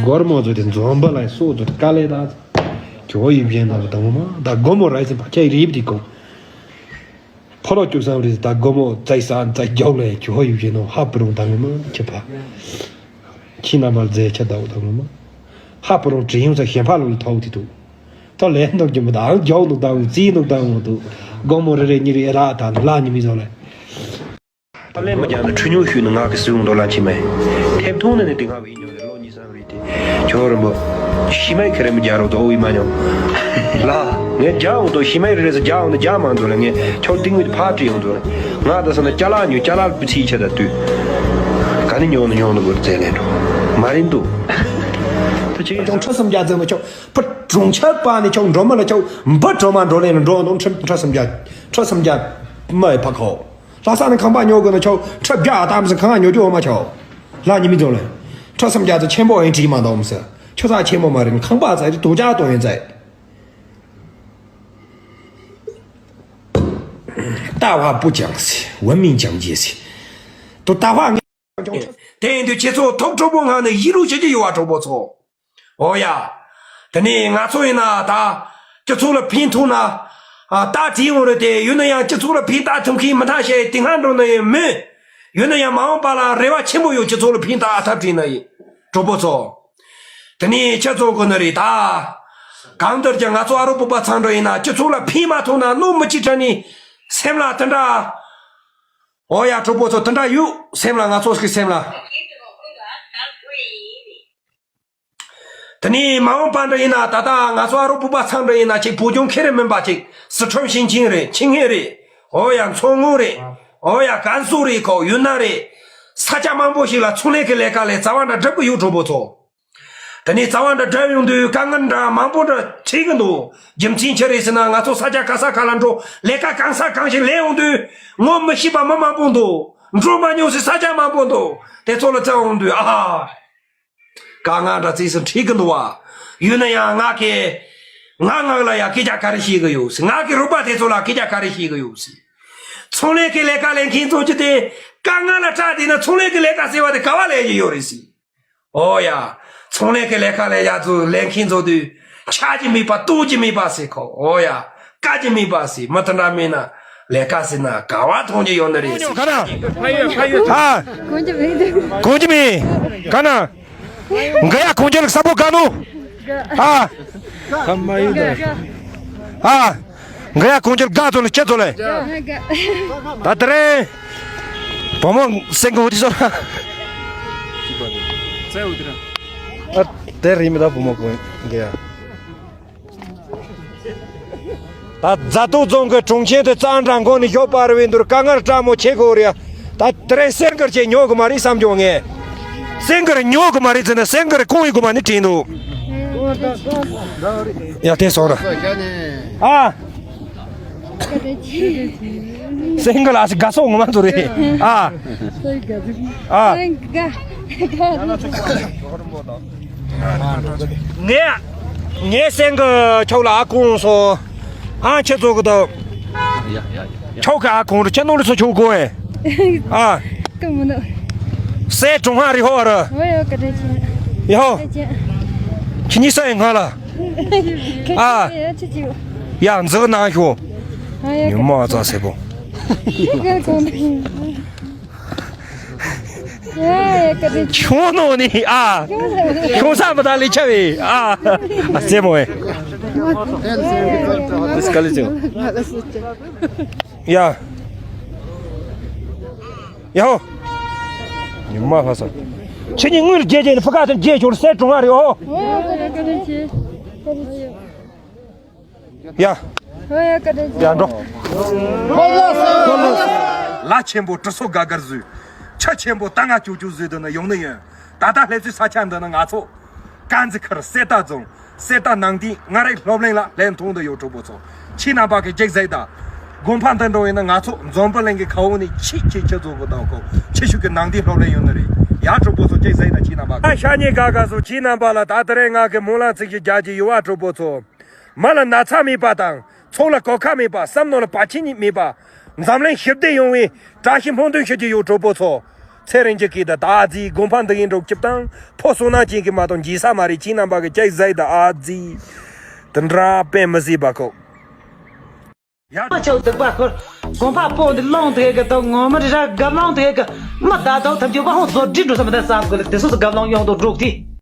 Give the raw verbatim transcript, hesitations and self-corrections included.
སྒོར་མོ་ཚོ་དེ་འཛོམས་པ་ལ་སོགས་དུ་དཀའ་ལས་དང་། ཇོ་ཡིན་བཞིན་དང་དང་མ་ད་སྒོར་མོ་ར་ཡིན་པ་ཁྱེད་རིབ་དེ་གོ། ཕོ་ལོ་བཅུ་གསུམ་རེད། ད་སྒོར་མོ་བཙལ་ས་བཙལ་རྒྱོག་ལས་ཇོ་ཡིན་བཞིན་ནོ་ཧ་པུ་རུང་དང་མ་ཁྱེད་ཕ། ཁྱི་རྣམ་པར་རྫས་ཆ་ཟླ་བོ་དང་མ། ཧ་པུ་རུང་དྲི་ཡོང་ས་གཞན་ཕ་ལོ་ལ་ཐོག་དེ་འདུག་ད་ལས་འདུག་རྒྱུ་མི་དང་རྒྱོག་འདུག་དང་རྩིས་འདུག་དང་འདུག་སྒོར་མོ་རེ་རེ་གཉིས་རེ་ཨེ་རག་དང་ལ་ཉི་མི་བཟོ་ལས། ད་ལན་མི་རྒྱག་ན་ཁྲུ་ཉུང་ཤུས་ནི་ང་གི་སྲིད་འོང་དོ་ལ་ཕྱི་མའི་ཐེབས་ཐུང་ནི་ནི་དེ་སྔ་བའི་ཉོ་རེ་ལོ་གཉིས་གསུམ་རེད་དེ་ཁྱོད་རིན་པོ་ཤི་མའི་ཁེ་རེ་མི་རྒྱག་རོགས་དོ་འོ་ཡི་མ་ཉོ་ལ་ངས་རྒྱག་འོང་དོ་ཤི་མའི་རེ་རེ་ཟེར་རྒྱག་འོང་ནི་རྒྱག་མ་འདུག་ལ་ངས་ཁྱོད་ཏིང་བི་ཕར་བྲིས་འོང་དོ་ལ་ང་ད་ས་ན་ཅ་ལག་ཉོ་ཅ་ལག་བུ་ཚིག་ཆ་ད་དུས་ག་ནི་ཉོ་ནི་ཉོ་ནི་གོ་རྩལ་ལེན་འགྲོ་མ་རིན་འདུག་ད་ཅི་ཀྱང་ཁྲི་སུམ་བརྒྱ་ཙམ་ལ་ཁྱོད་ཕུ་གྲོང་ཁྱེར་པ་ནི་ཁྱོད་འགྲོ་མི་ལ་ཁྱོད་འབུ་གྲོ་མ་འགྲོ་ལེན་ལ་འགྲོ་འདུག་ཁྲི་ཁྲི་སུམ་བརྒྱ་ཁྲི་སུམ་བརྒྱ་མི་ཕ་ཁོ། ལྷ་ས་ནས་ཁང་པ་ཉོ་དགོས་ན་ཁྱོད་ཁྲི་བརྒྱ་ཨ་དམ་སི་ཁང་ཉོ་རྒྱུ་འོ་མ་ཁྱོད། ལྷ་ཉི་མི་འཛོམས་ལས། ཁྲི་སུམ་བརྒྱ་ཚོ་ཆེན་པོ་ཨེ་འགྲིག་མ་འདོམ་ཟེར། ཁྱོད་ས་ཆེན་པོ་མ་རེད་ཁང་པ་ཚ་རེད་དུ་ཅག་དོ་ཡན་ཚ། 大话不讲ཟེར། 文明讲解ཟེར། དུ་ལྟ་བ་ངེས། དེ་ཡིན་དུས་ཁྱེད་ཚོ་ཐོབ་གྲོགས་པོ་ང་ནས་ཡིད་རུ་བྱེད་ཀྱི་ཡོད་བ་གྲོགས་པོ་ཚོ། ཨོ་ཡ། དེ་ནས་ང་ཚོ་ཡིན་ན་ད་སྤྱི་ཚོགས་ལ་ཕན་ཐོགས་ན་ཨ་ད་བྲིས་འོང་རེད་དེ་ཡོད་ན་ཡང་སྤྱི་ཚོགས་ལ་ཕན་ད་ཐུབ་མཁན་མི་ཐ་ཤལ་དེ་སྔ་འགྲོ་ནི་ཡིན་མོད། ཡོད་ན་ཡང་མ་འོངས་པ་ལ་རེ་བ་ཆེན་པོ་ཡོད་སྤྱི་ཚོགས་ལ་ཕན་ད་ཨ་ཐབས་བྲིས་ན་ཡིན། གྲོགས་པོ་ཚོ། དེ་ནས་ཁྱེད་ཚོ་གོ་ནི་རེད་ད། གང་ལྟར་ཀྱང་ང་ཚོ་ཨ་རོ་པོ་པ་ཚང་འགྲོ་ཡིན་ན་སྤྱི་ཚོགས་ལ་ཕན་མ་ཐོགས་ན་གནོད་མི་ཅི་དྲན་ནི་སེམས་ལ་དེ་འདྲ། ཨོ་ཡ་གྲོགས་པོ་ཚོ་དེ་འདྲ་ཡོད་སེམས་ལ་ང་ཚོ་ཞིག་སེམས་ལ། དེ་ནས་མ་འོངས་པ་འདྲ་ཡིན་ན་ད་ལྟ་ང་ཚོ་ཨ་རོ་པུ་པ་ཚང་འདྲ་ཡིན་ན་ཅིག་བོད་ལྗོངས་ཁེ་རེ་མིན་པ་ཅིག་སི་ཁྲོན་ཞིང་ཆེན་རེད་ཆིང་ཧེ་རེད་ཨོ་ཡ་མཚོ་སྔོན་རེད་ཨོ་ཡ་ཀན་སུའུ་རེད་ཁོ་ཡུན་ནན་རེད། ས་ཆ་མང་པོ་ཞིག་ལ་ཚོང་ལས་ཀྱི་ལས་ཀ་ལས་རྩ་བ་འདྲ་སྒྲུབ་གི་ཡོད་གྲོགས་པོ་ཚོ། དེ་ནས་རྩ་བ་འདྲ་སྒྲུབ་ཡོང་དུས་དཀའ་ངལ་འདྲ་མང་པོ་འདྲ་འཕྲད་གི་འདུག་རྒྱུ་མཚན་ཅི་རེད་ཟེར་ན་ང་ཚོ་ས་ཆ་ག་ས་ག་ལ་འགྲོ་ལས་ཀ་གང་ས་གང་ཞིག་ལས་ཡོང་དུས་ངོ་མི་ཤེས་པ་མི་མང་པོ་འདུག་འགྲོ་མ་མྱོང་ཟེར་ས་ཆ་མང་པོ་འདུག་དེ་ཚོ་ལ་བཙལ་ཡོང་དུས་ཨ་ཧ། དཀའ་ངལ་འདྲ་ཙིག་སུ་འཁྲིད་གི་འདུག་བ། ཡོད་ན་ཡང་ང་གི་ང་ངག་ལ་ཡང་སྐད་ཆ་ག་རེ་བཤད་གི་ཡོད་ཟེར། ང་གི་རོགས་པ་དེ་ཚོ་ལ་སྐད་ཆ་ག་རེ་བཤད་གི་ཡོད་ཟེར། ཚོང་ལས་ཀྱི་ལས་ཀ་ལས་མཁན་ཚོ་ཅི་སྟེ་དཀའ་ངལ་ལ་སྐྲག་བསྡད་ན་ཚོང་ལས་ཀྱི་ལས་ཀ་ཟེར་བ་དེ་ག་བ་ལས་ཀྱི་ཡོད་རེད་ཟེར། ཨོ་ཡ། ཚོང་ལས་ཀྱི་ལས་ཀ་ལས་ཡ་ཚོ་ལས་མཁན་ཚོ་དུས་ཆགས་ཀྱི་མེད་པ་ལྟོགས་ཀྱི་མེད་པ་ཟེར་ཁོ། ཨོ་ཡ། དཀའ་ཀྱི་མེད་པ་ཟེར། མི་དེ་འདྲ་མེད་ན་ལས་ཀ་ཟེར་ན་ག་བ་མཐོང་རྒྱུ་ཡོད་ནི་རེད་ཟེར། ག་ན། ཨ། གོང་ཅི་མེད། གོང་ཅི་མེད། ག་ན། འགའ་ཡ་གོང་ཅི་ལ་ས་པོ་ག་ནོ། ཨ། ཨ། འགའ་ཡ་གོང་ཅི་ལ་ག་ཚོ་ལ་ཁྱེད་ཚོ་ལ། ད་དེ་རེད། བུ་མོ་སེང་གེ་འུ་དི་སོ་ན། ཨ། དེ་རིང་མི་ད་བུ་མོ་གོང་འགའ་ཡ། ད་རྫ་སྟོད་རྫོང་གི་གྲོང་ཁྱེར་དུ་གཙང་སྦྲ་འགོ་ནས་ཞོགས་པ་རེ་བའི་འདུར་དཀའ་ངལ་སྤྲ་མོ་ཆེ་གོ་རེ། ད་དེ་རིང་སེང་གེར་ཆེ་ཉོ་གི་མ་རེད་བསམ་བྱུང་ངས། སེང་གེར་ཉོ་གི་མ་རེད་ཟེར་ན་སེང་གེར་གོང་ཡི་གོ་མ་ནི་དྲིན་འདུག་ཡ་དེ་སོང་ར། ཨ། སེང་གེ་ལ་ཞིག་དགའ་སོགས་ངོ་མ་ཚོ་རེད། ཨ། ཨ། ངས་ངས་སེང་གེ་ཁྱོད་ལ་ཨ་གོང་སོང་། ཨ་ཁྱེད་ཚོ་གི་དང་། ཁྱོད་ཀྱི་ཨ་གོང་རུ་ཁྱེད་ནོར་ལ་སོ་ཁྱོད་གོ་ཨེ། ཨ། ཀི་མི་ནོ། སེ་ཀྲུང་ཧྭ་རི་ཧོ་ར། ཨོ་ཡོ་ཀ་ཏེ་ཅི། ཡ་ཧོ། ཀ་ཅི། ཁྱེད་གཉིས་ས་ཡི་ང་ལ། ཨ། ཡ་ཅི་ཅི། ཡ་འཛི་གི་ནང་ཤོག་ཨ་ཡ་ཉི་མ་ཙ་སེ་པོ། ཀ་ཀ་གོང་། ཡ་ཡ་ཀ་ཏེ་ཅི། ཁྱོད་ནོ་ནི་ཨ། ཁྱོད་ས་མ་ད་ལི་ཆ་བི་ཨ། ཨ་སེ་མོ་ཨེ། དེ་སྐ་ལི་ཅི། ཡ། ཡ་ཧོ། ཉི་མ་ཧ་ས། ཁྱེད་གཉིས་དངུལ་རྒྱས་རྒྱས་ནི་ཕུ་ཁ་དང་རྒྱས་ཆོར་སེ་གྲོང་བ་རེད་ཨོ། ཡ། ཡ་འགྲོ། ལ་ཆེན་པོ་གྲི་སོ་དགའ་དགར་བཟོས། ཆུ་ཆེན་པོ་ད་ང་ཅུ་ཅུ་བཟོས་འདི་ནི་ཡོང་ནི་ཡོད། ད་ལྟ་སླེབས་ཚུལ་ས་ཆ་འདི་ནི་ང་ཚོ། དཀར་མཛེས་ཁུལ་གསེར་རྟ་རྫོང་། གསེར་རྟ་ནང་བསྟན་ང་རའི་སློབ་གླིང་ལ་ལྷན་མཐོང་དུ་ཡོད་གྲོགས་པོ་ཚོ། ཁྱེད་རྣམ་པ་གི་ཅིག་ཟེར་ད། དགོན་པ་འདི་འགྲོ་ཡིན་ན་ང་ཚོ་འཛམ་བུ་གླིང་གི་ཁ་འོག་ནས་ཆེས་ཆེས་ཆེ་ཚོ་གི་དང་ཁོ་ཆེ་ཤོས་ཀྱི་ནང་བསྟན་སློབ་གླིང་ཡོད་ནི་རེད། ཡ་གྲོགས་པོ་ཚོ་ཅིག་ཟེར་ན་ཁྱེད་རྣམ་པ། ཨ་ཤ་ཉེ་ག་ག་སོ་ཁྱེད་རྣམ་པ་ལ་ད་ལྟ་རེ་ང་གི་སྨོན་ལམ་ཚིག་ཅིག་རྒྱག་གི་ཡོད་པ། གྲོགས་པོ་ཚོ། མ་ལ་ན་ཚ་མེད་པ་དང་ཚོགས་ལ་གོད་ཁ་མེད་པ། བསམ་མནོ་ལ་བར་ཆད་མེད་པ། འཛམ་གླིང་ཞི་བདེ་ཡོང་བའི་བཀྲ་ཤིས་སྨོན་འདུན་ཞུ་གི་ཡོད། གྲོགས་པོ་ཚོ། ཚེ་རིང་གི་སྐད་དུ་ད་ཨ་ཙི་དགོན་པ་འདི་ཡིན་འགྲོ་སྐྱིད་དང་ཕོ་བསོད་ནམས་ཅན་གྱི་མ་གཏོགས་འགྱིས་ས་མ་རེད། ཁྱེད་རྣམ་པ་གི་ཅིག་ཟེར་ད་ཨ་ཙི། དེ་འདྲ་དཔེ་མི་སྲིད་པ་ཁོ། ཡ། ཨ་ཅོ་སྡིག་པ་ཁོར། གོམ་པ་པོ་འདི་ལོང་དེ་གི་དང་ངོ་མ་རི་ར་ག་ལོང་དེ་གི། མི་ད་དོ་ཐམས་ཅད་པ་ཧོ་བཟོ་སྒྲིག་འགྲོ་ས་མི་ད་ས་གོ་ལ་དེ་སོ་སོ་ག་ལོང་ཡོང་དོ་འགྲོ་དེ།